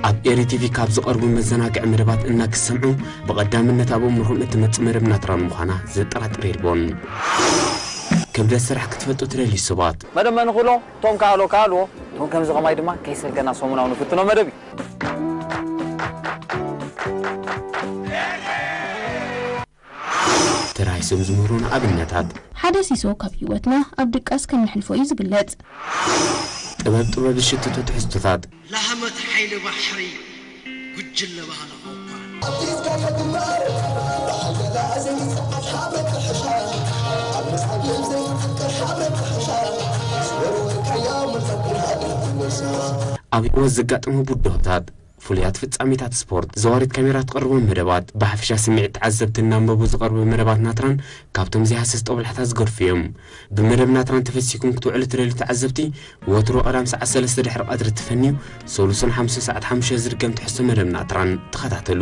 ኣብ ኤሪ ቲቪ ካብ ዝቐርቡ መዘናግዒ መደባት እናክሰምዑ፣ ብቐዳምነት ኣብ ኣእምሮኹም እትመጽእ መደብ ናትራን ምዃና ዘጠራጥር የልቦን። ክብደት ስራሕ ክትፈልጡ ትደልዩ ሰባት፣ መደብ መን ክብሎ፣ እቶም ከኣልዎ ከኣልዎ፣ እቶም ከምዚ ከማይ ድማ ከይሰልከና ሰሙናዊ ንፍትኖ መደብ እዩ። ተራሂሶም ዝምህሩና ኣብነታት። ሓደ ሲሶ ካብ ህይወትና ኣብ ድቃስ ከም ነሕልፎ እዩ ዝግለጽ። ጥበብ ጥበብ ዝሽትቱ ትሕዝቶታት። ላህመት ሓይሊ ባሕሪ ጉጅለ ባህሊ ኾኳ። ኣብ ህይወት ዘጋጥሙ ብድሆታት፣ ፍሉያት ፍጻሜታት ስፖርት፣ ዘዋሪት ካሜራ ትቐርቦም መደባት፣ ብሓፈሻ ስምዒት ተዓዘብቲ እናንበቡ ዝቐርቡ መደባት ናትራን ካብቶም ዘይሃሰስ ጦብላሕታ ዝገድፉ እዮም። ብመደብ ናትራን ተፈሲኩም ክትውዕሉ ትደልዩ ተዓዘብቲ፣ ወትሩ ቀዳም ሰዓት ሰለስተ ድሕሪ ቀትሪ ትፈንዩ፣ ሰሉስን ሓሙስን ሰዓት ሓሙሽተ ዝድገም ትሕዝቶ መደብ ናትራን ተኸታተሉ።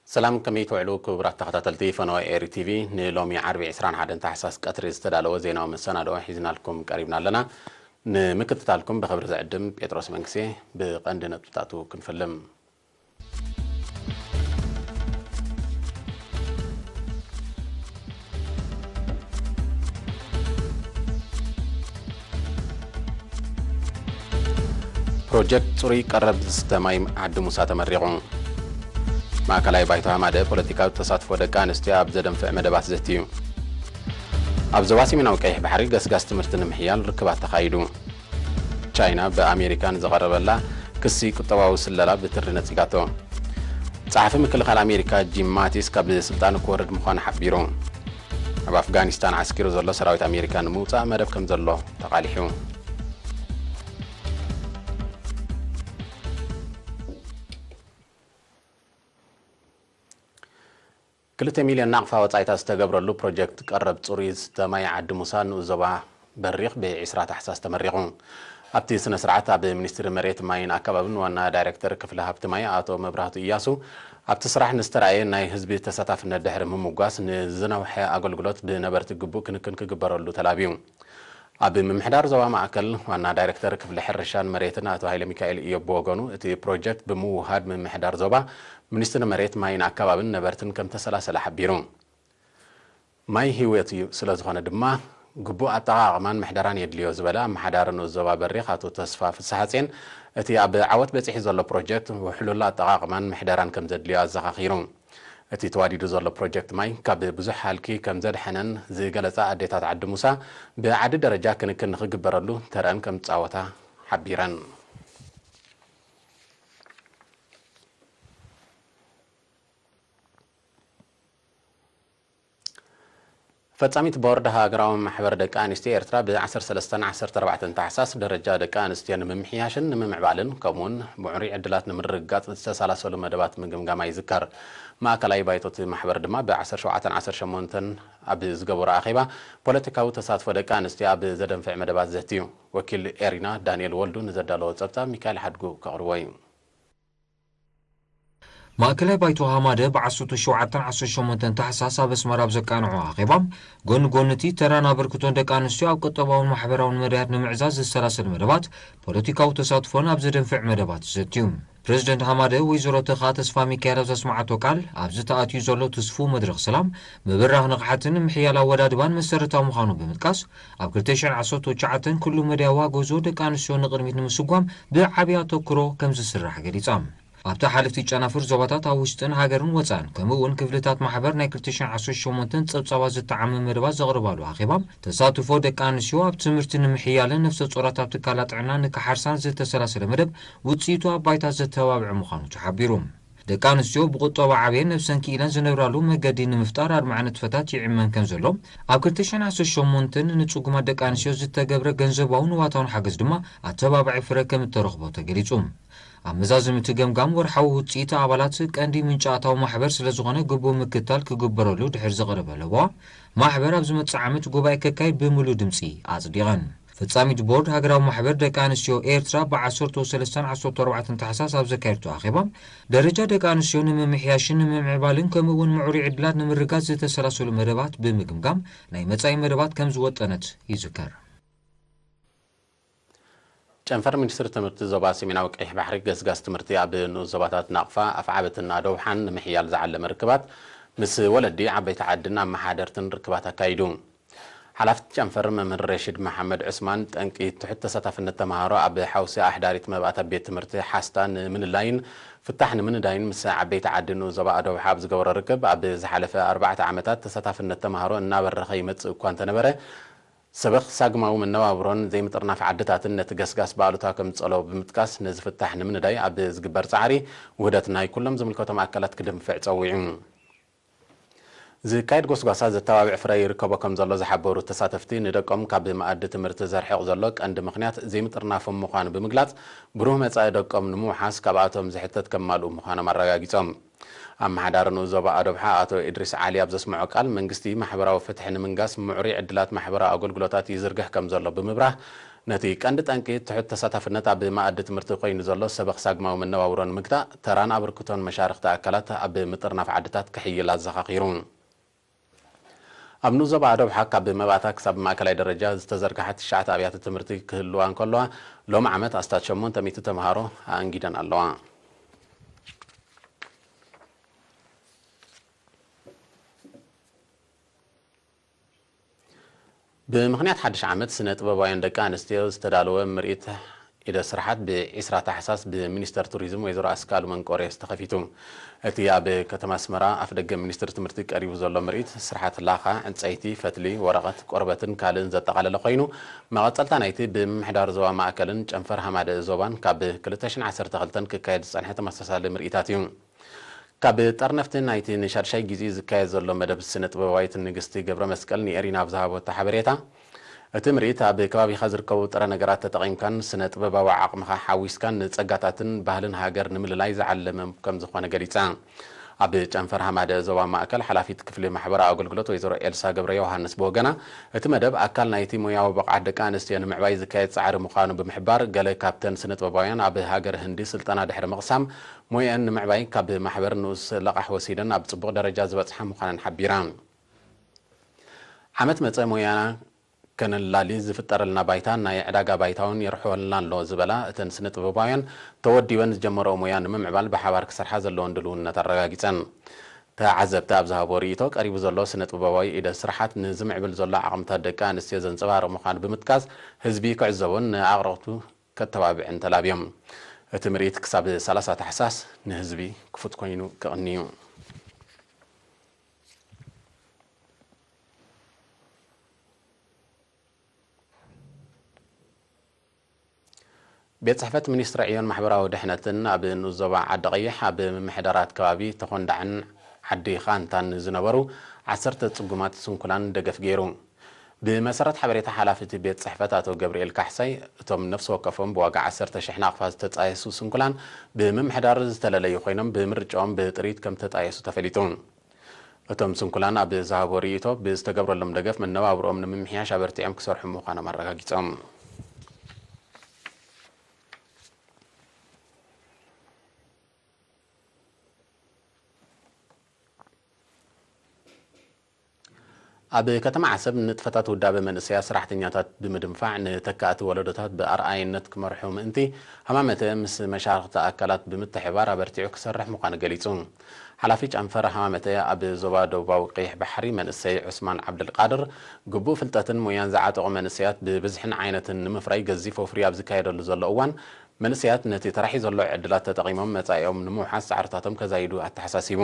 ሰላም፣ ከመይ ትውዕሉ ክቡራት ተኸታተልቲ ፈነወ ኤሪ ቲቪ? ንሎሚ ዓርቢ ዕስራን ሓደን ታሕሳስ ቀትሪ ዝተዳለወ ዜናዊ መሰናድኦ ሒዝናልኩም ቀሪብና ኣለና። ንምክትታልኩም ብኽብሪ ዝዕድም ጴጥሮስ መንግሴ። ብቐንዲ ነጥብታቱ ክንፍልም። ፕሮጀክት ጽሩይ ቀረብ ዝስተ ማይ ዓዲ ሙሳ ተመሪቑ። ማእከላይ ባይቶ ሃማደ ፖለቲካዊ ተሳትፎ ደቂ ኣንስትዮ ኣብ ዘደንፍዕ መደባት ዘትዩ። ኣብ ዞባ ሰሜናዊ ቀይሕ ባሕሪ ገስጋስ ትምህርቲ ንምሕያል ርክባት ተኻይዱ። ቻይና ብኣሜሪካ ንዝቐረበላ ክሲ ቁጠባዊ ስለላ ብትሪ ነጺጋቶ። ጸሓፊ ምክልኻል ኣሜሪካ ጂም ማቲስ ካብ ስልጣኑ ክወርድ ምዃኑ ሓቢሩ። ኣብ ኣፍጋኒስታን ዓስኪሩ ዘሎ ሰራዊት ኣሜሪካ ንምውጻእ መደብ ከም ዘሎ ተቓሊሑ። ክልተ ሚልዮን ናቕፋ ወጻኢታት ዝተገብረሉ ፕሮጀክት ቀረብ ጽሩይ ዝስተ ማይ ዓዲ ሙሳ ንኡስ ዞባ በሪኽ ብዒስራ ታሕሳስ ተመሪቑ። ኣብቲ ስነ ስርዓት ኣብ ሚኒስትሪ መሬት ማይን ኣከባብን ዋና ዳይሬክተር ክፍሊ ሃብቲ ማይ ኣቶ መብራህቱ እያሱ፣ ኣብቲ ስራሕ ንዝተራእየ ናይ ህዝቢ ተሳታፍነት ድሕሪ ምምጓስ ንዝነውሐ ኣገልግሎት ብነበርቲ ግቡእ ክንክን ክግበረሉ ተላብዩ። ኣብ ምምሕዳር ዞባ ማእከል ዋና ዳይሬክተር ክፍሊ ሕርሻን መሬትን ኣቶ ሃይለ ሚካኤል እዮብ ብወገኑ፣ እቲ ፕሮጀክት ብምውህሃድ ምምሕዳር ዞባ፣ ሚኒስትሪ መሬት ማይን ኣከባብን ነበርትን ከም ተሰላሰለ ሓቢሩ። ማይ ህይወት እዩ፣ ስለ ዝኾነ ድማ ግቡእ ኣጠቓቕማን ምሕደራን የድልዮ ዝበለ ኣመሓዳሪ ንኡስ ዞባ በሪኽ ኣቶ ተስፋ ፍስሓጼን፣ እቲ ኣብ ዓወት በጺሑ ዘሎ ፕሮጀክት ውሕሉል ኣጠቓቕማን ምሕደራን ከም ዘድልዮ ኣዘኻኺሩ። እቲ ተዋዲዱ ዘሎ ፕሮጀክት ማይ ካብ ብዙሕ ሃልኪ ከም ዘድሐነን ዝገለጻ ኣዴታት ዓዲ ሙሳ፣ ብዓዲ ደረጃ ክንክን ንኽግበረሉ ተረአን ከም ዝጻወታ ሓቢረን። ፈጻሚት ቦርድ ሃገራዊ ማሕበር ደቂ ኣንስትዮ ኤርትራ ብ ዓሰርተ ሰለስተን ዓሰርተ ኣርባዕተን ታሕሳስ ደረጃ ደቂ ኣንስትዮ ንምምሕያሽን ንምምዕባልን ከምኡውን ብዕሩይ ዕድላት ንምርግጋጽ ዝተሳላሰሉ መደባት ምግምጋማ ይዝከር። ማእከላይ ባይቶ እቲ ማሕበር ድማ ብ ዓሰርተ ሸውዓተን ዓሰርተ ሸሞንተን ኣብ ዝገበሮ ኣኼባ ፖለቲካዊ ተሳትፎ ደቂ ኣንስትዮ ኣብ ዘደንፍዕ መደባት ዘትዩ። ወኪል ኤሪና ዳንኤል ወልዱ ንዘዳለዎ ጸብጻብ ሚካኤል ሓድጉ ከቕርቦ እዩ። ማእከላይ ባይቶ ሃማደ ብ ዓሰርተ ሸውዓተን ዓሰርተ ሸሞንተን ታሕሳስ ኣብ ኣስመራ ኣብ ዘቃንዖ ኣኼባ፣ ጎኒ ጎኒ እቲ ተራን ኣበርክቶን ደቂ ኣንስትዮ ኣብ ቁጠባውን ማሕበራውን መዳያት ንምዕዛዝ ዝሰላሰል መደባት ፖለቲካዊ ተሳትፎን ኣብ ዘደንፍዕ መደባት ዘትዩ። ፕረዚደንት ሃማደ ወይዘሮ ተኻ ተስፋ ሚካኤል ኣብ ዘስመዓቶ ቃል፣ ኣብዚ ተኣትዩ ዘሎ ትስፉው መድረኽ ሰላም፣ ምብራኽ ንቕሓትን ምሕያል ኣወዳድባን መሰረታዊ ምዃኑ ብምጥቃስ፣ ኣብ ክልተ ሽሕን ዓሰርተ ትሽዓተን ኩሉ መዳያዊ ኣጎዞ ደቂ ኣንስትዮ ንቕድሚት ንምስጓም ብዓቢ ኣተኩሮ ከም ዝስራሕ ገሊጻ። ኣብቲ ሓለፍቲ ጨናፍር ዞባታት ኣብ ውሽጥን ሃገርን ወጻእን፣ ከምኡ እውን ክፍልታት ማሕበር ናይ ክልተ ሽሕን ዓሰርተ ሸሞንተን ጸብጻባት ዝተዓመ መደባት ዘቕርባሉ ኣኼባ፣ ተሳትፎ ደቂ ኣንስትዮ ኣብ ትምህርቲ ንምሕያልን ነፍሰ ጾራት ኣብ ትካላት ጥዕና ንክሓርሳን ዝተሰላሰለ መደብ ውጽኢቱ ኣብ ባይታ ዘተባብዕ ምዃኑ ተሓቢሩ። ደቂ ኣንስትዮ ብቁጠባ ዓብየን ነብሰን ክኢለን ዝነብራሉ መገዲ ንምፍጣር ኣድማዒ ንጥፈታት ይዕመም ከም ዘሎ፣ ኣብ ክልተ ሽሕን ዓሰርተ ሸሞንተን ንጽጉማት ደቂ ኣንስትዮ ዝተገብረ ገንዘባውን ንዋታውን ሓገዝ ድማ ኣተባባዒ ፍረ ከም እተረኽቦ ተገሊጹ። ኣብ መዛዘሚ እቲ ገምጋም፣ ወርሓዊ ውፅኢት ኣባላት ቀንዲ ምንጪ ኣታዊ ማሕበር ስለዝኾነ ግቡእ ምክትታል ክግበረሉ ድሕር ዘቕረበ ለበዋ፣ ማሕበር ኣብ ዝመፅእ ዓመት ጉባኤ ከካይድ ብምሉእ ድምፂ ኣፅዲቐን። ፈጻሚት ቦርድ ሃገራዊ ማሕበር ደቂ ኣንስትዮ ኤርትራ ብ ዓሰርተ ሰለስተ ዓሰርተ ኣርባዕተ ታሕሳስ ኣብ ዘካየድቶ ኣኼባ፣ ደረጃ ደቂ ኣንስትዮ ንምምሕያሽን ንምምዕባልን ከምኡ እውን ምዕሩይ ዕድላት ንምርጋጽ ዝተሰላሰሉ መደባት ብምግምጋም ናይ መጻኢ መደባት ከም ዝወጠነት ይዝከር። ጨንፈር ሚኒስትሪ ትምህርቲ ዞባ ሰሜናዊ ቀይሕ ባሕሪ ገስጋስ ትምህርቲ ኣብ ንኡስ ዞባታት ናቕፋ፣ ኣፍዓበትን ኣደውሓን ንምሕያል ዝዓለመ ርክባት ምስ ወለዲ፣ ዓበይቲ ዓድን ኣመሓደርትን ርክባት ኣካይዱ። ሓላፊት ጨንፈር መምህር ረሺድ መሓመድ ዑስማን፣ ጠንቂ ትሑት ተሳታፍነት ተምሃሮ ኣብ ሓውሲ ኣሕዳሪት መባእታ ቤት ትምህርቲ ሓስታ ንምንላይን ፍታሕ ንምንዳይን ምስ ዓበይቲ ዓዲ ንኡስ ዞባ ኣደውሓ ኣብ ዝገበሮ ርክብ፣ ኣብ ዝሓለፈ ኣርባዕተ ዓመታት ተሳታፍነት ተምሃሮ እናበረኸ ይመጽእ እኳ እንተነበረ፣ ሰበኽ ሳግማዊ መነባብሮን ዘይምጥርናፍ ዓድታትን ነቲ ገስጋስ ብኣሉታ ከም ዝጸለዎ ብምጥቃስ፣ ነዚ ፍታሕ ንምንዳይ ኣብ ዝግበር ጻዕሪ፣ ውህደት ናይ ኩሎም ዝምልከቶም ኣካላት ክድንፍዕ ጸዊዑ። ዝካየድ ጎስጓሳ ዘተባብዕ ፍረ ይርከቦ ከም ዘሎ ዝሓበሩ ተሳተፍቲ፣ ንደቆም ካብ መኣዲ ትምህርቲ ዘርሕቕ ዘሎ ቀንዲ ምኽንያት ዘይምጥርናፎም ምዃኑ ብምግላጽ፣ ብሩህ መጻኢ ደቆም ንምውሓስ ካብኣቶም ዝሕተት ከማልኡ ምዃኖም ኣረጋጊጾም። ኣመሓዳሪ ንኡስ ዞባ ኣዶብሓ ኣቶ ኢድሪስ ዓሊ ኣብ ዘስምዖ ቃል፣ መንግስቲ ማሕበራዊ ፍትሒ ንምንጋስ ምዕሩይ ዕድላት ማሕበራዊ ኣገልግሎታት ይዝርግሕ ከም ዘሎ ብምብራህ፣ ነቲ ቀንዲ ጠንቂ ትሑት ተሳታፍነት ኣብ መኣዲ ትምህርቲ ኮይኑ ዘሎ ሰበኽ ሳግማዊ መነባብሮ ንምግታእ፣ ተራን ኣበርክቶን መሻርኽቲ ኣካላት ኣብ ምጥርናፍ ዓድታት ክሕይል ኣዘኻኺሩ። ኣብ ንኡስ ዞባ ኣዶብሓ ካብ መባእታ ክሳብ ማእከላይ ደረጃ ዝተዘርግሓ ትሽዓተ ኣብያተ ትምህርቲ ክህልዋ እንከለዋ፣ ሎሚ ዓመት ኣስታት ሸሞንተ ሚእቲ ተምሃሮ ኣኣንጊደን ኣለዋ። ብምኽንያት ሓድሽ ዓመት ስነ ጥበባውያን ደቂ ኣንስትዮ ዝተዳለወ ምርኢት ኢደ ስራሓት ብ ዒስራ ታሕሳስ ብሚኒስተር ቱሪዝም ወይዘሮ ኣስካሉ መንቆርዮስ ተኸፊቱ። እቲ ኣብ ከተማ ኣስመራ ኣፍደገ ሚኒስትሪ ትምህርቲ ቀሪቡ ዘሎ ምርኢት፣ ስራሓት ላኻ፣ ዕንጸይቲ፣ ፈትሊ፣ ወረቐት፣ ቆርበትን ካልእን ዘጠቓለለ ኮይኑ፣ መቐጸልታ ናይቲ ብምምሕዳር ዞባ ማእከልን ጨንፈር ሃማደ ዞባን ካብ ክልተ ሽሕን ዓሰርተ ክልተን ክካየድ ዝጸንሐ ተመሳሳሊ ምርኢታት እዩ። ካብ ጠርነፍቲ ናይቲ ንሻድሻይ ግዜ ዝካየድ ዘሎ መደብ፣ ስነ ጥበባዊት ንግስቲ ገብረ መስቀል ንኤሪና ኣብ ዝሃበቶ ሓበሬታ፣ እቲ ምርኢት ኣብ ከባቢኻ ዝርከቡ ጥረ ነገራት ተጠቒምካን ስነ ጥበባዊ ዓቕምኻ ሓዊስካን ንጸጋታትን ባህልን ሃገር ንምልላይ ዝዓለመ ከም ዝኾነ ገሊጻ። ኣብ ጨንፈር ሃማደ ዞባ ማእከል ሓላፊት ክፍሊ ማሕበራዊ ኣገልግሎት ወይዘሮ ኤልሳ ገብረ ዮሃንስ ብወገና፣ እቲ መደብ ኣካል ናይቲ ሞያዊ ብቕዓት ደቂ ኣንስትዮ ንምዕባይ ዝካየድ ጻዕሪ ምዃኑ ብምሕባር፣ ገለ ካብተን ስነ ጥበባውያን ኣብ ሃገር ህንዲ ስልጠና ድሕሪ ምቕሳም፣ ሞየአን ንምዕባይ ካብ ማሕበር ንኡስ ለቓሕ ወሲደን ኣብ ጽቡቕ ደረጃ ዝበጽሓ ምዃነን ሓቢራ። ዓመት መጸ ሞያና ከነላሊ ዝፍጠረልና ባይታ፣ ናይ ዕዳጋ ባይታ እውን የርሕወልና ኣሎ ዝበላ እተን ስነ ጥበባውያን፣ ተወዲበን ዝጀመረኦ ሞያ ንምምዕባል ብሓባር ክሰርሓ ዘለወን ድልውነት ኣረጋጊጸን። ተዓዘብቲ ኣብ ዝሃቦ ርእይቶ፣ ቀሪቡ ዘሎ ስነ ጥበባዊ ኢደ ስራሓት ንዝምዕብል ዘሎ ዓቕምታት ደቂ ኣንስትዮ ዘንጸባርቕ ምዃኑ ብምጥቃስ፣ ህዝቢ ክዕዘቦን ንኣቕረብቱ ከተባብዕን ተላብዮም። እቲ ምርኢት ክሳብ ሰላሳ ታሕሳስ ንህዝቢ ክፉት ኮይኑ ክቕኒ እዩ። ቤት ጽሕፈት ሚኒስትሪ ዕዮን ማሕበራዊ ድሕነትን ኣብ ንኡስ ዞባ ዓዲ ቀይሕ ኣብ ምምሕዳራት ከባቢ ተኾንዳዕን ዓዲ ኻንታን ዝነበሩ ዓሰርተ ጽጉማት ስንኩላን ደገፍ ገይሩ። ብመሰረት ሓበሬታ ሓላፊ እቲ ቤት ጽሕፈት ኣቶ ገብርኤል ካሕሳይ፣ እቶም ነፍሲ ወከፎም ብዋጋ ዓሰርተ ሽሕ ናቕፋ ዝተጣየሱ ስንኩላን፣ ብምምሕዳር ዝተለለዩ ኮይኖም፣ ብምርጫኦም ብጥሪት ከም ተጣየሱ ተፈሊጡ። እቶም ስንኩላን ኣብ ዝሃቦ ርእይቶ፣ ብዝተገብረሎም ደገፍ መነባብሮኦም ንምምሕያሽ ኣበርቲዖም ክሰርሑ ምዃኖም ኣረጋጊጾም። ኣብ ከተማ ዓሰብ ንጥፈታት ውዳበ መንእሰያት ሰራሕተኛታት ብምድንፋዕ፣ ንተካእቲ ወለዶታት ብኣርኣይነት ክመርሑ ምእንቲ፣ ሃማመተ ምስ መሻርኽቲ ኣካላት ብምትሕባር ኣበርቲዑ ክሰርሕ ምዃኑ ገሊጹ። ሓላፊ ጨንፈር ሃማመተ ኣብ ዞባ ደቡባዊ ቀይሕ ባሕሪ መንእሰይ ዑስማን ዓብደልቃድር፣ ግቡእ ፍልጠትን ሞያን ዝዓጠቑ መንእሰያት ብብዝሕን ዓይነትን ንምፍራይ ገዚፍ ወፍሪ ኣብ ዝካየደሉ ዘሎ እዋን፣ መንእሰያት ነቲ ተራሒ ዘሎ ዕድላት ተጠቒሞም መጻኢኦም ንምውሓስ ጻዕርታቶም ከዛይዱ ኣተሓሳሲቡ።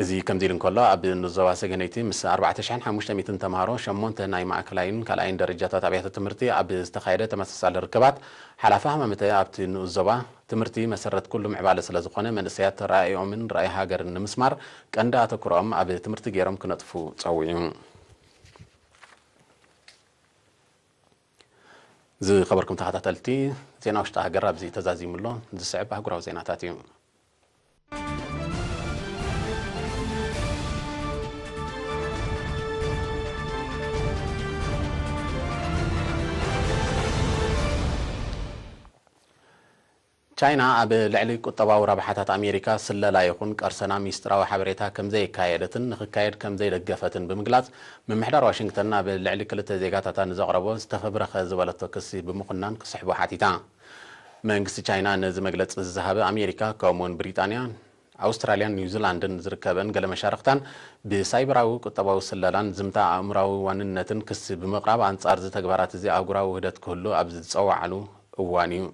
እዚ ከምዚ ኢሉ እንከሎ፣ ኣብ ንኡስ ዞባ ሰገነይቲ ምስ ኣርባዕተ ሽሕን ሓሙሽተ ሚእትን ተምሃሮ፣ ሸሞንተ ናይ ማእከላይን ካልኣይን ደረጃታት ኣብያተ ትምህርቲ ኣብ ዝተኻየደ ተመሳሳሊ ርክባት፣ ሓላፊ ሃማመተ ኣብቲ ንኡስ ዞባ፣ ትምህርቲ መሰረት ኩሉ ምዕባለ ስለ ዝኾነ፣ መንእሰያት ራእዮምን ራእይ ሃገርን ንምስማር ቀንዲ ኣተኩሮኦም ኣብ ትምህርቲ ገይሮም ክነጥፉ ጸዊዑ። ዝኸበርኩም ተኸታተልቲ፣ ዜና ውሽጢ ሃገር ኣብዚ ተዛዚሙ ኣሎ። ዝስዕብ ኣህጉራዊ ዜናታት እዩ። ቻይና ኣብ ልዕሊ ቁጠባዊ ረብሓታት ኣሜሪካ ስለላ ይኹን ቀርሰና ሚስጥራዊ ሓበሬታ ከም ዘየካየደትን ንኽካየድ ከም ዘይደገፈትን ብምግላጽ፣ ምምሕዳር ዋሽንግተን ኣብ ልዕሊ ክልተ ዜጋታታ ንዘቕረቦ ዝተፈብረኸ ዝበለቶ ክሲ ብምኹናን ክስሕቦ ሓቲታ። መንግስቲ ቻይና ነዚ መግለጺ ዝሃበ፣ ኣሜሪካ ከምኡውን ብሪጣንያ፣ ኣውስትራልያን ኒውዚላንድን ዝርከበን ገለ መሻርኽታን ብሳይበራዊ ቁጠባዊ ስለላን ዝምታ ኣእምራዊ ዋንነትን ክሲ ብምቕራብ፣ ኣንጻር እዚ ተግባራት እዚ ኣህጉራዊ ውህደት ክህሉ ኣብ ዝጸዋዓሉ እዋን እዩ።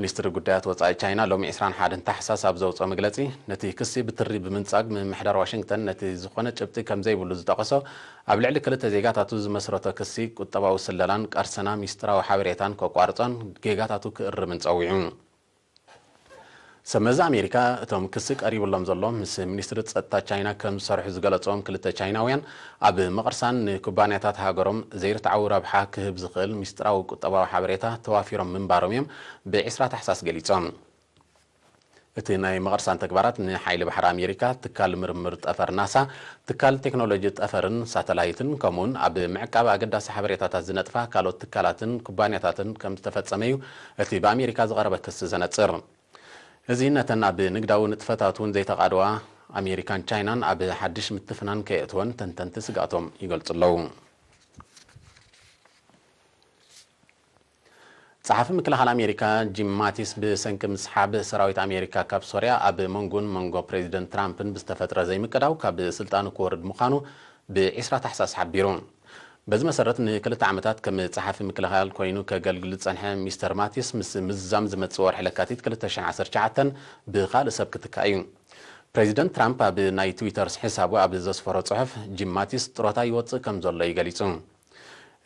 ሚኒስትሪ ጉዳያት ወጻኢ ቻይና ሎሚ ዕስራን ሓደን ታሕሳስ ኣብ ዘውጽኦ መግለጺ፣ ነቲ ክሲ ብትሪ ብምንጻግ፣ ምምሕዳር ዋሽንግተን ነቲ ዝኾነ ጭብጢ ከም ዘይብሉ ዝጠቐሶ፣ ኣብ ልዕሊ ክልተ ዜጋታቱ ዝመስረቶ ክሲ ቁጠባዊ ስለላን ቀርሰና ሚስጥራዊ ሓበሬታን ከቋርጾን ጌጋታቱ ክእርምን ጸዊዑ። ሰብ መዚ ኣሜሪካ፣ እቶም ክሲ ቀሪብሎም ዘሎ ምስ ሚኒስትሪ ጸጥታ ቻይና ከም ዝሰርሑ ዝገለጽዎም ክልተ ቻይናውያን፣ ኣብ ምቕርሳን ንኩባንያታት ሃገሮም ዘይርትዓዊ ረብሓ ክህብ ዝኽእል ሚስጥራዊ ቁጠባዊ ሓበሬታ ተዋፊሮም ምንባሮም እዮም ብ ዕስራ ታሕሳስ ገሊጾም። እቲ ናይ ምቕርሳን ተግባራት ንሓይሊ ባሕሪ ኣሜሪካ፣ ትካል ምርምር ጠፈር ናሳ፣ ትካል ቴክኖሎጂ ጠፈርን ሳተላይትን፣ ከምኡውን ኣብ ምዕቃብ ኣገዳሲ ሓበሬታታት ዝነጥፋ ካልኦት ትካላትን ኩባንያታትን ከም ዝተፈጸመ እዩ እቲ ብኣሜሪካ ዝቐረበ ክሲ ዘነጽር። እዚ ነተን ኣብ ንግዳዊ ንጥፈታት እውን ዘይተቓደዋ ኣሜሪካን ቻይናን ኣብ ሓድሽ ምትፍናን ከየእትወን ተንተንቲ ስግኣቶም ይገልጹ ኣለዉ። ጸሓፊ ምክልኻል ኣሜሪካ ጂም ማቲስ ብሰንኪ ምስሓብ ሰራዊት ኣሜሪካ ካብ ሶርያ ኣብ መንጎን መንጎ ፕሬዚደንት ትራምፕን ብዝተፈጥረ ዘይምቅዳው ካብ ስልጣኑ ክወርድ ምዃኑ ብ ዕስራ ታሕሳስ ሓቢሩ። በዚ መሰረት ንክልተ ዓመታት ከም ጸሓፊ ምክልኻል ኮይኑ ከገልግል ዝጸንሐ ሚስተር ማቲስ ምስ ምዝዛም ዝመጽእ ወርሒ ለካቲት ክልተ ሽሕን ዓሰርተ ትሽዓተን ብኻልእ ሰብ ክትካእ እዩ። ፕሬዚደንት ትራምፕ ኣብ ናይ ትዊተር ሕሳቡ ኣብ ዘስፈሮ ጽሑፍ ጂም ማቲስ ጥሮታ ይወጽእ ከም ዘሎ እዩ ገሊጹ።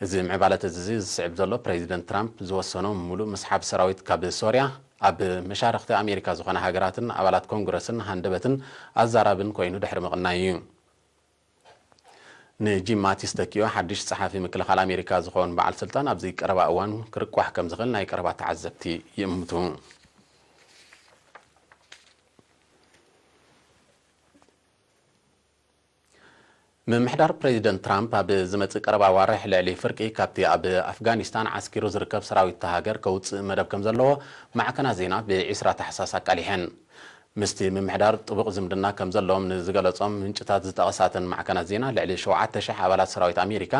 እዚ ምዕባለታት እዚ ዝስዕብ ዘሎ ፕሬዚደንት ትራምፕ ዝወሰኖ ምሉእ ምስሓብ ሰራዊት ካብ ሶርያ ኣብ መሻርኽቲ ኣሜሪካ ዝኾና ሃገራትን ኣባላት ኮንግረስን ሃንደበትን ኣዛራብን ኮይኑ ድሕሪ ምቕናዩ እዩ። ንጂም ማቲስ ተኪኡ ሓድሽ ጸሓፊ ምክልኻል ኣሜሪካ ዝኸውን በዓል ስልጣን ኣብዚ ቀረባ እዋን ክርቋሕ ከም ዝኽእል ናይ ቀረባ ተዓዘብቲ ይእምቱ። ምምሕዳር ፕሬዚደንት ትራምፕ ኣብ ዝመጽእ ቀረባ ኣዋርሕ ልዕሊ ፍርቂ ካብቲ ኣብ ኣፍጋኒስታን ዓስኪሩ ዝርከብ ሰራዊት እታ ሃገር ከውጽእ መደብ ከም ዘለዎ ማዕከናት ዜና ብ ዕስራ ታሕሳስ ኣቃሊሐን። ምስቲ ምምሕዳር ጥቡቕ ዝምድና ከም ዘለዎም ንዝገለጾም ምንጭታት ዝጠቐሳተን ማዕከናት ዜና፣ ልዕሊ ሸውዓተ ሽሕ ኣባላት ሰራዊት ኣሜሪካ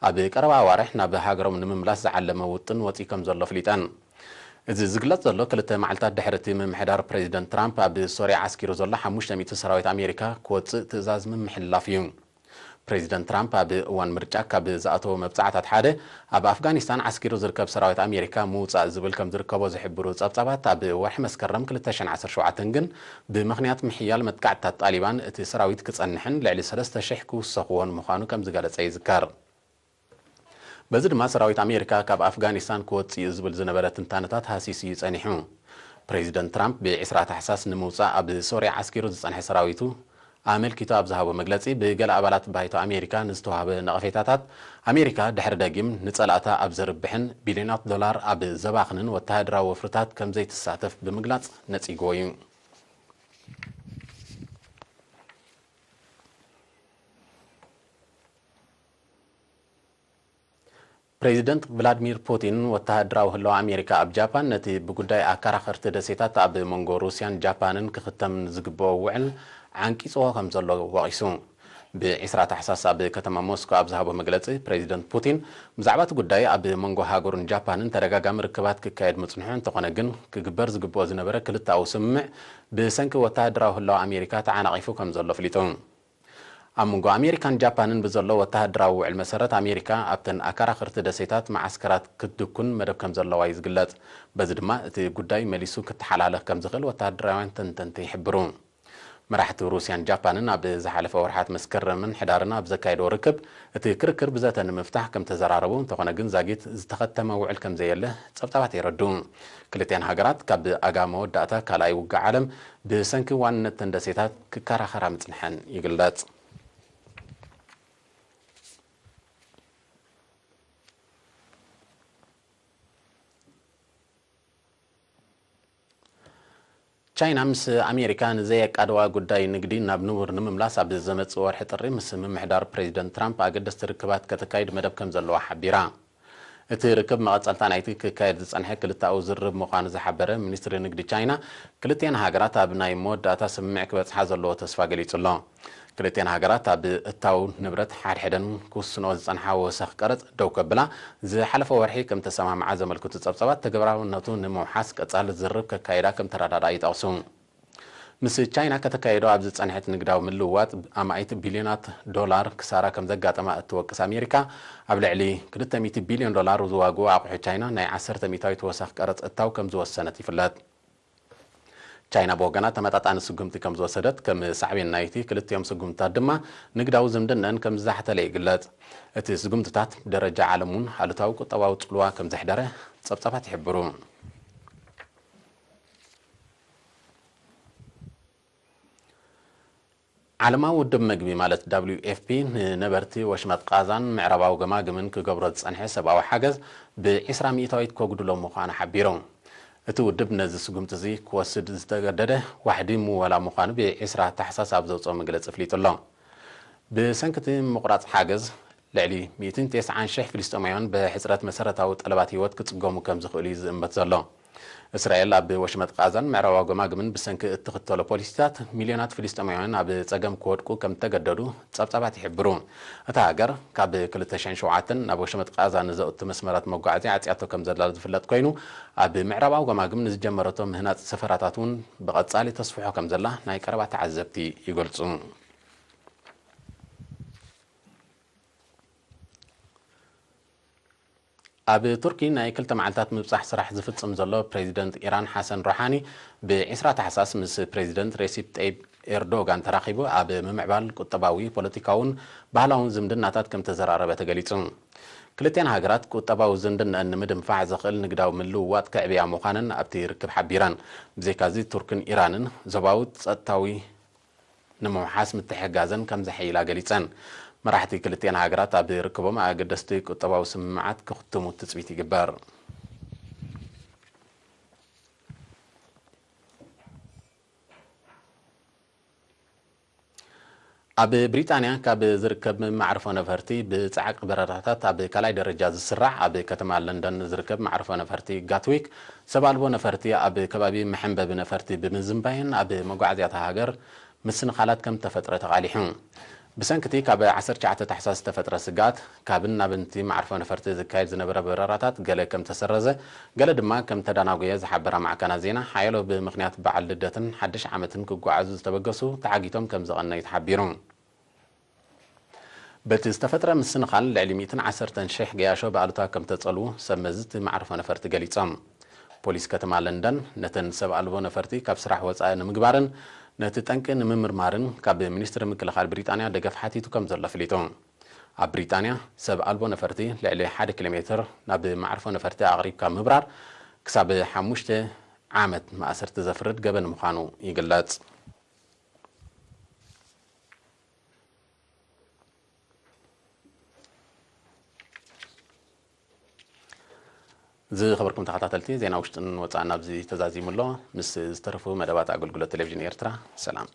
ኣብ ቀረባ ኣዋርሕ ናብ ሃገሮም ንምምላስ ዝዓለመ ውጥን ወጺኡ ከም ዘሎ ኣፍሊጠን። እዚ ዝግለጽ ዘሎ ክልተ መዓልታት ድሕሪ እቲ ምምሕዳር ፕሬዚደንት ትራምፕ ኣብ ሶርያ ዓስኪሩ ዘሎ ሓሙሽተ ሚእቲ ሰራዊት ኣሜሪካ ክወጽእ ትእዛዝ ምምሕልላፍ እዩ። ፕሬዚደንት ትራምፕ ኣብ እዋን ምርጫ ካብ ዝኣተዎ መብጻዕታት ሓደ ኣብ ኣፍጋኒስታን ዓስኪሩ ዝርከብ ሰራዊት ኣሜሪካ ምውጻእ ዝብል ከም ዝርከቦ ዝሕብሩ ጸብጻባት ኣብ ወርሒ መስከረም ክልተ ሽሕን ዓሰርተ ሸውዓተን ግን ብምኽንያት ምሕያል መጥቃዕትታት ጣሊባን እቲ ሰራዊት ክጸንሕን ልዕሊ ሰለስተ ሽሕ ክውሰኽዎን ምዃኑ ከም ዝገለጸ ይዝከር። በዚ ድማ ሰራዊት ኣሜሪካ ካብ ኣፍጋኒስታን ክወጽእ እዩ ዝብል ዝነበረ ትንታነታት ሃሲሱ እዩ ጸኒሑ። ፕሬዚደንት ትራምፕ ብ ዕስራ ታሕሳስ ንምውጻእ ኣብ ሶርያ ዓስኪሩ ዝጸንሐ ሰራዊቱ ኣመልኪቱ ኣብ ዝሃቦ መግለጺ፣ ብገለ ኣባላት ባይቶ ኣሜሪካ ንዝተዋህበ ነቐፌታታት፣ ኣሜሪካ ድሕሪ ደጊም ንጸላእታ ኣብ ዘርብሕን ቢልዮናት ዶላር ኣብ ዘባኽንን ወተሃደራዊ ወፍርታት ከም ዘይትሳተፍ ብምግላጽ ነጺግዎ እዩ። ፕሬዚደንት ቭላድሚር ፑቲን፣ ወተሃደራዊ ህላወ ኣሜሪካ ኣብ ጃፓን ነቲ ብጉዳይ ኣከራኸርቲ ደሴታት ኣብ መንጎ ሩስያን ጃፓንን ክኽተም ዝግብኦ ውዕል ዓንቂጽዎ ከም ዘሎ ወቒሱ። ብ ዕስራ ታሕሳስ ኣብ ከተማ ሞስኮ ኣብ ዝሃቦ መግለጺ፣ ፕሬዚደንት ፑቲን ብዛዕባ እቲ ጉዳይ ኣብ መንጎ ሃገሩን ጃፓንን ተደጋጋሚ ርክባት ክካየድ ምጽንሑ እንተኾነ ግን፣ ክግበር ዝግብኦ ዝነበረ ክልተኣዊ ስምምዕ ብሰንኪ ወተሃደራዊ ህላወ ኣሜሪካ ተዓናቒፉ ከም ዘሎ ኣፍሊጡ። ኣብ መንጎ ኣሜሪካን ጃፓንን ብዘሎ ወተሃደራዊ ውዕል መሰረት፣ ኣሜሪካ ኣብተን ኣከራኸርቲ ደሴታት መዓስከራት ክትድኩን መደብ ከም ዘለዋ እዩ ዝግለጽ። በዚ ድማ እቲ ጉዳይ መሊሱ ክተሓላለኽ ከም ዝኽእል ወተሃደራውያን ተንተንቲ ይሕብሩ። መራሕቲ ሩስያን ጃፓንን ኣብ ዝሓለፈ ወርሓት መስከረምን ሕዳርን ኣብ ዘካየድዎ ርክብ፣ እቲ ክርክር ብዘተ ንምፍታሕ ከም ተዘራረቡ፣ እንተኾነ ግን ዛጊት ዝተኸተመ ውዕል ከም ዘየለ ጸብጻባት የረድኡ። ክልቲኣን ሃገራት ካብ ኣጋ መወዳእታ ካልኣይ ውግእ ዓለም ብሰንኪ ዋንነተን ደሴታት ክከራኸራ ምጽንሐን ይግለጽ። ቻይና ምስ ኣሜሪካ ንዘየቃደዋ ጉዳይ ንግዲ ናብ ንቡር ንምምላስ ኣብ ዘመጽእ ወርሒ ጥሪ ምስ ምምሕዳር ፕሬዚደንት ትራምፕ ኣገደስቲ ርክባት ከተካይድ መደብ ከም ዘለዋ ሓቢራ። እቲ ርክብ መቐጸልታ ናይቲ ክካየድ ዝጸንሐ ክልተኣዊ ዝርርብ ምዃኑ ዝሓበረ ሚኒስትሪ ንግዲ ቻይና፣ ክልቲኣን ሃገራት ኣብ ናይ መወዳእታ ስምምዕ ክበጽሓ ዘለዎ ተስፋ ገሊጹ ኣሎ። ክልቲኣን ሃገራት ኣብ እታው ንብረት ሓድሕደን ክውስንኦ ዝጸንሓ ወሰኽ ቀረጽ ደው ከብላ ዝሓለፈ ወርሒ ከም ተሰማምዓ ዘመልክቱ ጸብጻባት፣ ተግባራውነቱ ንምውሓስ ቀጻሊ ዝርርብ ከካይዳ ከም ተረዳድኣ ይጠቕሱ። ምስ ቻይና ከተካየዶ ኣብ ዝጸንሐት ንግዳዊ ምልውዋጥ ኣማኢት ቢልዮናት ዶላር ክሳራ ከም ዘጋጠማ እትወቅስ ኣሜሪካ፣ ኣብ ልዕሊ ክልተ ሚእቲ ቢልዮን ዶላር ዝዋግኡ ኣቑሑ ቻይና ናይ ዓሰርተ ሚእታዊት ወሰኽ ቀረጽ እታው ከም ዝወሰነት ይፍለጥ። ቻይና ብወገና ተመጣጣኒ ስጉምቲ ከም ዝወሰደት፣ ከም ሳዕቤን ናይቲ ክልቲኦም ስጉምትታት ድማ ንግዳዊ ዝምድነን ከም ዝዛሕተለ ይግለጽ። እቲ ስጉምትታት ደረጃ ዓለም እውን ኣሉታዊ ቁጠባዊ ጽልዋ ከም ዘሕደረ ጸብጻባት ይሕብሩ። ዓለማዊ ውድብ መግቢ ማለት ደብሊዩ ኤፍ ፒ ንነበርቲ ወሽመጥ ቃዛን ምዕራባዊ ገማግምን ክገብሮ ዝጸንሐ ሰብኣዊ ሓገዝ ብ ዒስራ ሚእታዊት ከጉድሎ ምዃኑ ሓቢሩ። እቲ ውድብ ነዚ ስጉምቲ እዚ ክወስድ ዝተገደደ ዋሕዲ ምወላ ምዃኑ ብ ዒስራ ታሕሳስ ኣብ ዘውጽኦ መግለጺ ኣፍሊጡ ኣሎ። ብሰንኪ እቲ ምቑራጽ ሓገዝ፣ ልዕሊ ሚእትን ተስዓን ሽሕ ፍልስጤማውያን ብሕጽረት መሰረታዊ ጠለባት ህይወት ክጽገሙ ከም ዝኽእሉ እዩ ዝእመት ዘሎ። እስራኤል ኣብ ወሽመጥ ቃዛን ምዕራባዊ ገማግምን ብሰንኪ እትኽተሎ ፖሊሲታት፣ ሚልዮናት ፍልስጤማውያን ኣብ ጸገም ክወድቁ ከም እተገደዱ ጸብጻባት ይሕብሩ። እታ ሃገር ካብ ክልተ ሽሕን ሸውዓተን ናብ ወሽመጥ ቃዛ ንዘእቱ መስመራት መጓዓዝያ ዓጽያቶ ከም ዘላ ዝፍለጥ ኮይኑ፣ ኣብ ምዕራባዊ ገማግም ንዝጀመረቶ ምህናጽ ሰፈራታት እውን ብቐጻሊ ተስፍሖ ከም ዘላ ናይ ቀረባ ተዓዘብቲ ይገልጹ። ኣብ ቱርኪ ናይ ክልተ መዓልታት ምብጻሕ ስራሕ ዝፍጽም ዘሎ ፕሬዚደንት ኢራን ሓሰን ሮሓኒ፣ ብዒስራ ታሕሳስ ምስ ፕሬዚደንት ሬሲፕ ጠይብ ኤርዶጋን ተራኺቡ ኣብ ምምዕባል ቁጠባዊ፣ ፖለቲካውን ባህላውን ዝምድናታት ከም ተዘራረበ ተገሊጹ። ክልቲኣን ሃገራት ቁጠባዊ ዝምድነአን ንምድንፋዕ ዘኽእል ንግዳዊ ምልውዋጥ ከዕብያ ምዃነን ኣብቲ ርክብ ሓቢረን። ብዘይካዚ፣ ቱርክን ኢራንን ዞባዊ ጸጥታዊ ንምውሓስ ምትሕግጋዘን ከም ዘሐይላ ገሊጸን። መራሕቲ ክልቲኣን ሃገራት ኣብ ርክቦም ኣገደስቲ ቁጠባዊ ስምምዓት ክኽትሙ ትጽቢት ይግበር። ኣብ ብሪጣንያ ካብ ዝርከብ መዕርፎ ነፈርቲ ብጸዓቂ በረራታት ኣብ ካልኣይ ደረጃ ዝስራዕ፣ ኣብ ከተማ ለንደን ዝርከብ መዕርፎ ነፈርቲ ጋትዊክ፣ ሰብ ኣልቦ ነፈርቲ ኣብ ከባቢ መሐንበቢ ነፈርቲ ብምዝንባየን ኣብ መጓዓዝያ እታ ሃገር ምስንኻላት ከም ተፈጥረ ተቓሊሑ። ብሰንኪ እቲ ካብ ዓሰርተ ትሽዓተ ታሕሳስ ዝተፈጥረ ስግኣት፣ ካብን ናብን እቲ መዓርፎ ነፈርቲ ዝካየድ ዝነበረ በረራታት ገለ ከም ተሰረዘ፣ ገለ ድማ ከም ተዳናጎየ ዝሓበራ ማዕከናት ዜና፣ ሓያሎ ብምኽንያት በዓል ልደትን ሓድሽ ዓመትን ክጓዓዙ ዝተበገሱ ተዓጊቶም ከም ዝቐነዩ ተሓቢሩ። በቲ ዝተፈጥረ ምስንኻል፣ ልዕሊ ሚእትን ዓሰርተን ሽሕ ገያሾ ብኣሉታ ከም ተጸልዉ ሰብ መዚ እቲ መዓርፎ ነፈርቲ ገሊጾም። ፖሊስ ከተማ ለንደን፣ ነተን ሰብ ኣልቦ ነፈርቲ ካብ ስራሕ ወጻኢ ንምግባርን ነቲ ጠንቂ ንምምርማርን፣ ካብ ሚኒስትሪ ምክልኻል ብሪጣንያ ደገፍ ሓቲቱ ከም ዘሎ ኣፍሊጡ። ኣብ ብሪጣንያ፣ ሰብ ኣልቦ ነፈርቲ ልዕሊ ሓደ ኪሎ ሜትር ናብ መዓርፎ ነፈርቲ ኣቕሪብካ ምብራር፣ ክሳብ ሓሙሽተ ዓመት ማእሰርቲ ዘፍርድ ገበን ምዃኑ ይግለጽ። ዝኸበርኩም ተኸታተልቲ፣ ዜና ውሽጥን ወጻእን ኣብዚ ተዛዚሙ ኣሎ። ምስ ዝተረፉ መደባት ኣገልግሎት ቴሌቪዥን ኤርትራ፣ ሰላም።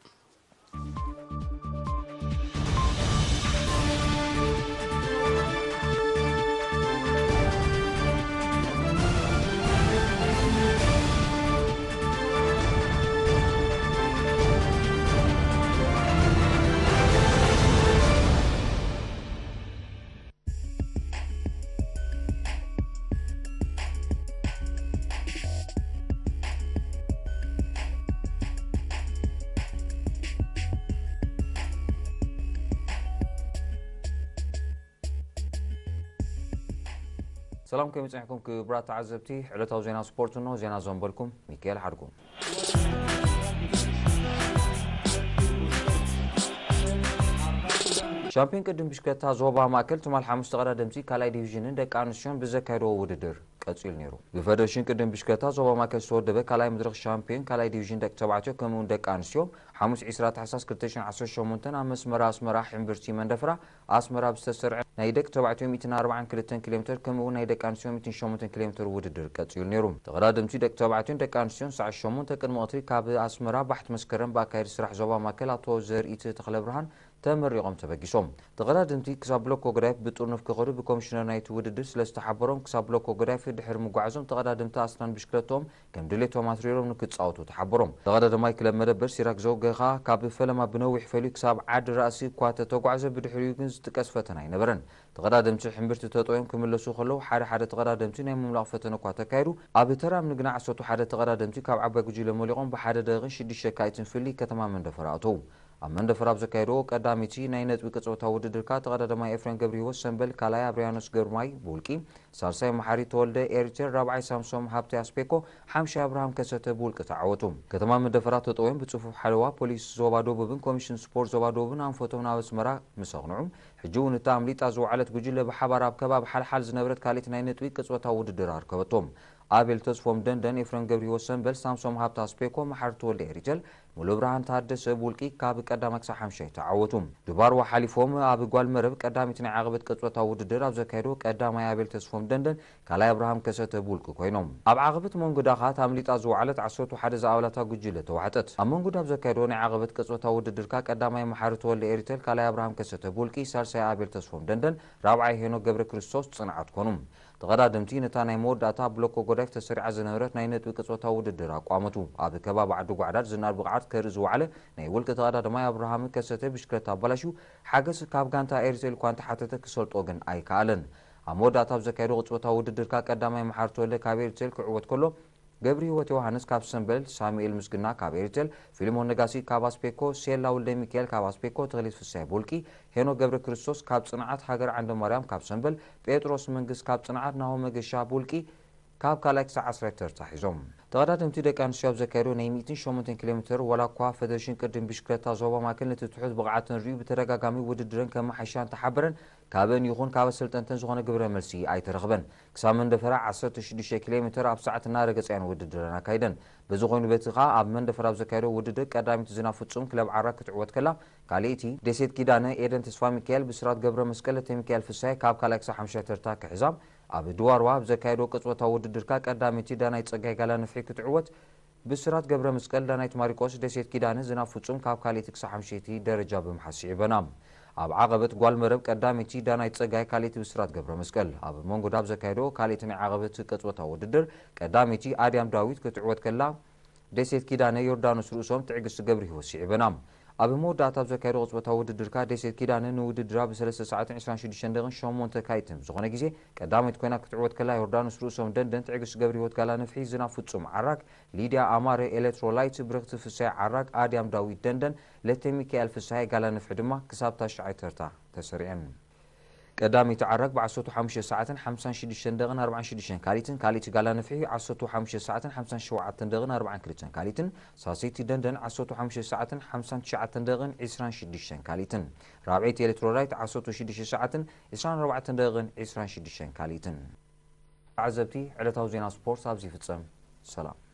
ሰላም ከመይ ጸኒሕኩም ክቡራት ተዓዘብቲ? ዕለታዊ ዜና ስፖርት እንሆ። ዜና ዘንበልኩም ሚካኤል ሓድጉ። ሻምፒዮን ቅድም ብሽክለታ ዞባ ማእከል ትማል ሓሙስ ተቐዳደምቲ ካልኣይ ዲቪዥንን ደቂ ኣንስትዮን ብዘካየድዎ ውድድር ቀጺሉ ነይሩ። ብፈደረሽን ቅድም ብሽክለታ ዞባ ማእከል ዝተወደበ ካልኣይ መድረኽ ሻምፒዮን ካልኣይ ዲቪዥን ደቂ ተባዕትዮ ከምኡውን ደቂ ኣንስትዮ ሓሙስ ዕስራ ታሕሳስ ክልተ ሽሕን ዓሰርተ ሸሞንተን ኣብ መስመራ ኣስመራ ሕምብርቲ መንደፈራ ኣስመራ ብዝተሰርዐ ናይ ደቂ ተባዕትዮ ሚእትን ኣርባዓን ክልተን ኪሎ ሜትር ከምኡ እውን ናይ ደቂ ኣንስትዮ ሚእትን ሸሞንተን ኪሎ ሜትር ውድድር ቀጺሉ ነይሩ። ተቐዳደምቲ ደቂ ተባዕትዮን ደቂ ኣንስትዮን ሰዓት ሸሞንተ ቅድሚ ቀትሪ ካብ ኣስመራ ባሕቲ መስከረም ብኣካየዲ ስራሕ ዞባ ማእከል ኣቶ ዘርኢት ተኽለብርሃን ተመሪቖም ተበጊሶም። ተቐዳደምቲ ክሳብ ብሎኮ ገዳይፍ ብጥርኑፍ ክኸዱ ብኮሚሽነር ናይቲ ውድድር ስለ ዝተሓበሮም ክሳብ ብሎኮ ገዳይፍ ድሕሪ ምጓዓዞም ተቐዳደምቲ ኣስናን ብሽክለትኦም ከም ድሌቶም ኣትሪሮም ንክጻወቱ ተሓበሮም። ተቐዳደማይ ክለብ መደበር ሲራክ ዘውገኻ ካብ ፈለማ ብነዊሕ ፈልዩ ክሳብ ዓዲ ራእሲ እኳ ተተጓዕዘ ብድሕሪኡ ግን ዝጥቀስ ፈተና ኣይነበረን። ተቐዳደምቲ ሕምብርቲ ተጠውዮም ክምለሱ ከለዉ ሓደ ሓደ ተቐዳደምቲ ናይ ምምላቕ ፈተነ እኳ ተካይዱ ኣብ ተራም ንግና ዓሰርተ ሓደ ተቐዳደምቲ ካብ ዓባይ ጉጅለ መሊቖም ብሓደ ደቂቕን ሽዱሽተ ካይትን ፍሊ ከተማ መንደፈራ ኣተዉ። ኣብ መንደፈራ ኣብ ዘካየድዎ ቀዳሚቲ ናይ ነጥቢ ቅጽበታዊ ውድድር ከኣ ተቐዳደማይ ኤፍሬም ገብረሂወት ሰምበል፣ ካልኣይ ኣብርያኖስ ገብርማይ ብውልቂ፣ ሳልሳይ መሓሪ ተወልደ ኤሪትር፣ ራብዓይ ሳምሶም ሃብተ ኣስፔኮ፣ ሓምሻይ ኣብርሃም ከሰተ ብውልቂ ተዓወቱ። ከተማ መንደፈራ ተጠውዮም ብጽፉፍ ሓለዋ ፖሊስ ዞባ ደቡብን ኮሚሽን ስፖርት ዞባ ደቡብን ኣንፈቶም ናብ ኣስመራ ምስ ኣቕንዑ፣ ሕጂ እውን እታ ኣምሊጣ ዝወዓለት ጉጅለ ብሓባር ኣብ ከባቢ ሓልሓል ዝነበረት ካልእቲ ናይ ነጥቢ ቅጽበታዊ ውድድር ኣርከበቶም። ኣቤል ተስፎም ደንደን፣ ኤፍሬም ገብረሂወት ሰምበል፣ ሳምሶም ሃብተ ኣስፔኮ፣ መሓሪ ተወልደ ኤሪትር፣ ሙሉብርሃን ታደሰ ብውልቂ ካብ ቀዳማይ ክሳብ ሓምሻይ ተዓወቱ። ድባርዋ ሓሊፎም ኣብ ጓል መረብ ቀዳሚት ናይ ዓቐበት ቅጽበታዊ ውድድር ኣብ ዘካየዶ ቀዳማይ ኣቤል ተስፎም ደንደን ካልኣይ ኣብርሃም ከሰተ ብውልቂ ኮይኖም። ኣብ ዓቐበት መንጎ ዳኻት ኣምሊጣ ዝወዓለት ዓሰርተ ሓደ ዝኣባላታ ጉጅለ ተዋሕጠት። ኣብ መንጎ ዳብ ዘካየዶ ናይ ዓቐበት ቅጽበታዊ ውድድርካ ቀዳማይ መሓሪ ተወልደ ኤሪተል ካልኣይ ኣብርሃም ከሰተ ብውልቂ ሳልሳይ ኣቤል ተስፎም ደንደን ራብዓይ ሄኖክ ገብረ ክርስቶስ ጽንዓት ኮኑ። ተቐዳደምቲ ነታ ናይ መወዳእታ ብሎኮ ጎዳይፍ ተሰሪዓ ዝነበረት ናይ ነጥቢ ቅጽበታዊ ውድድር ኣቋመቱ። ኣብ ከባቢ ዓዲ ጓዕዳድ ዝናር ብቕዓት ከርኢ ዝወዓለ ናይ ውልቂ ተቐዳደማይ ኣብርሃም ከሰተ ብሽክለታ ኣባላሽዩ ሓገዝ ካብ ጋንታ ኤሪትሬል እኳ እንተሓተተ ክሰልጦ ግን ኣይከኣለን። ኣብ መወዳእታ ኣብ ዘካየዶ ቅጽበታዊ ውድድርካ ቀዳማይ መሓር ተወልደ ካብ ኤሪትሬል ክዕወት ከሎ ገብሪ ህይወት ዮሃንስ ካብ ሰምበል፣ ሳሙኤል ምስግና ካብ ኤሪትሬል፣ ፊልሞን ነጋሲ ካብ ኣስፔኮ፣ ሴላ ወልደ ሚካኤል ካብ ኣስፔኮ፣ ተኽሊት ፍሳይ ብውልቂ፣ ሄኖክ ገብረ ክርስቶስ ካብ ጽንዓት፣ ሃገር ዓንደ ማርያም ካብ ሰምበል፣ ጴጥሮስ መንግስ ካብ ጽንዓት፣ ናሆ መገሻ ብውልቂ ካብ ካልኣይ ክሳብ ዓስራይ ተርታ ሒዞም። ተቐዳደምቲ ደቂ ኣንስትዮ ኣብ ዘካየዶ ናይ ሚእትን ሸሞንተን ኪሎ ሜትር ዋላ እኳ ፈደሬሽን ቅድም ብሽክለታ ዞባ ማእከል ነቲ ትሑት ብቕዓተን ርእዩ ብተደጋጋሚ ውድድረን ከመሓይሻ እንተሓበረን ካብአን ይኹን ካብ ኣሰልጠንተን ዝኾነ ግብረ መልሲ ኣይተረኽበን። ክሳብ መንደፈራ ዓሰርተ ሽዱሽተ ኪሎ ሜትር ኣብ ሰዓት እናረገጸ እየን ውድድረን ኣካይደን። በዚ ኮይኑ በቲ ኸኣ ኣብ መንደፈራ ኣብ ዘካየዶ ውድድር ቀዳሚት ዝናብ ፍጹም ክለብ ዓራ ክትዕወት ከላ ካልኣይቲ ደሴት ኪዳነ ኤደን ተስፋ ሚካኤል ብስራት ገብረ መስቀል ለተ ሚካኤል ፍሳይ ካብ ካልኣይ ክሳብ ሓምሻይ ተርታ ክሕዛ ኣብ ድዋርዋ ኣብ ዘካየዶ ቅጽበታዊ ውድድርካ ቀዳመይቲ ዳናይት ጸጋይ ጋላ ንፍሒ ክትዕወት ብስራት ገብረ መስቀል ዳናይት ማሪቆስ ደሴት ኪዳነ ዝናብ ፍጹም ካብ ካልኣይቲ ክሳብ ሓምሻይቲ ደረጃ ብምሓዝ ስዒበና። ኣብ ዓቐበት ጓል መረብ ቀዳመይቲ ዳናይት ጸጋይ ካልኣይቲ ብስራት ገብረ መስቀል ኣብ መንጎ ዳብ ዘካየዶ ካልኣይቲ ናይ ዓቐበት ቅጽበታዊ ውድድር ቀዳመይቲ ኣድያም ዳዊት ክትዕወት ከላ ደሴት ኪዳነ ዮርዳኖስ ርእሶም ትዕግስቲ ገብረ ህይወት ስዒበና። ኣብ መወዳእታ ኣብ ዘካየዶ ቅጽበታዊ ውድድርካ ደሴት ኪዳነ ንውድድራ ብሰለስተ ሰዓትን ዕስራን ሽዱሽተን ደቂቕን ሸሞንተ ካይትን ዝኾነ ግዜ ቀዳመይቲ ኮይና ክትዕወት ከላ ዮርዳኖስ ርእሶም ደንደን ትዕግስቲ ገብረ ህይወት ጋላ ንፍሒ ዝናብ ፍጹም ዓራግ ሊድያ ኣማረ ኤሌትሮላይት ብርኽቲ ፍሳይ ዓራግ ኣድያም ዳዊት ደንደን ለተ ሚካኤል ፍሳይ ጋላ ንፍሒ ድማ ክሳብ ታሽዓይ ተርታ ተሰሪዐን። ቀዳመይቲ ዓራግ ብ ዓሰርተ ሓሙሽተ ሰዓትን ሓምሳን ሽዱሽተን ደቂቕን ኣርባዓን ሽዱሽተን ካልኢትን ካልኢቲ ጋላ ንፍሒ ዓሰርተ ሓሙሽተ ሰዓትን ሓምሳን ሸውዓተን ደቂቕን ኣርባዓን ክልተን ካልኢትን ሳልሰይቲ ደንደን ዓሰርተ ሓሙሽተ ሰዓትን ሓምሳን ትሽዓተን ደቂቕን ዕስራን ሽዱሽተን ካልኢትን ራብዐይቲ ኤሌትሮላይት ዓሰርተ ሽዱሽተ ሰዓትን ዕስራን ኣርባዕተን ደቂቕን ዕስራን ሽዱሽተን ካልኢትን። ተዓዘብቲ ዕለታዊ ዜና ስፖርት ኣብዚ ይፍጸም። ሰላም።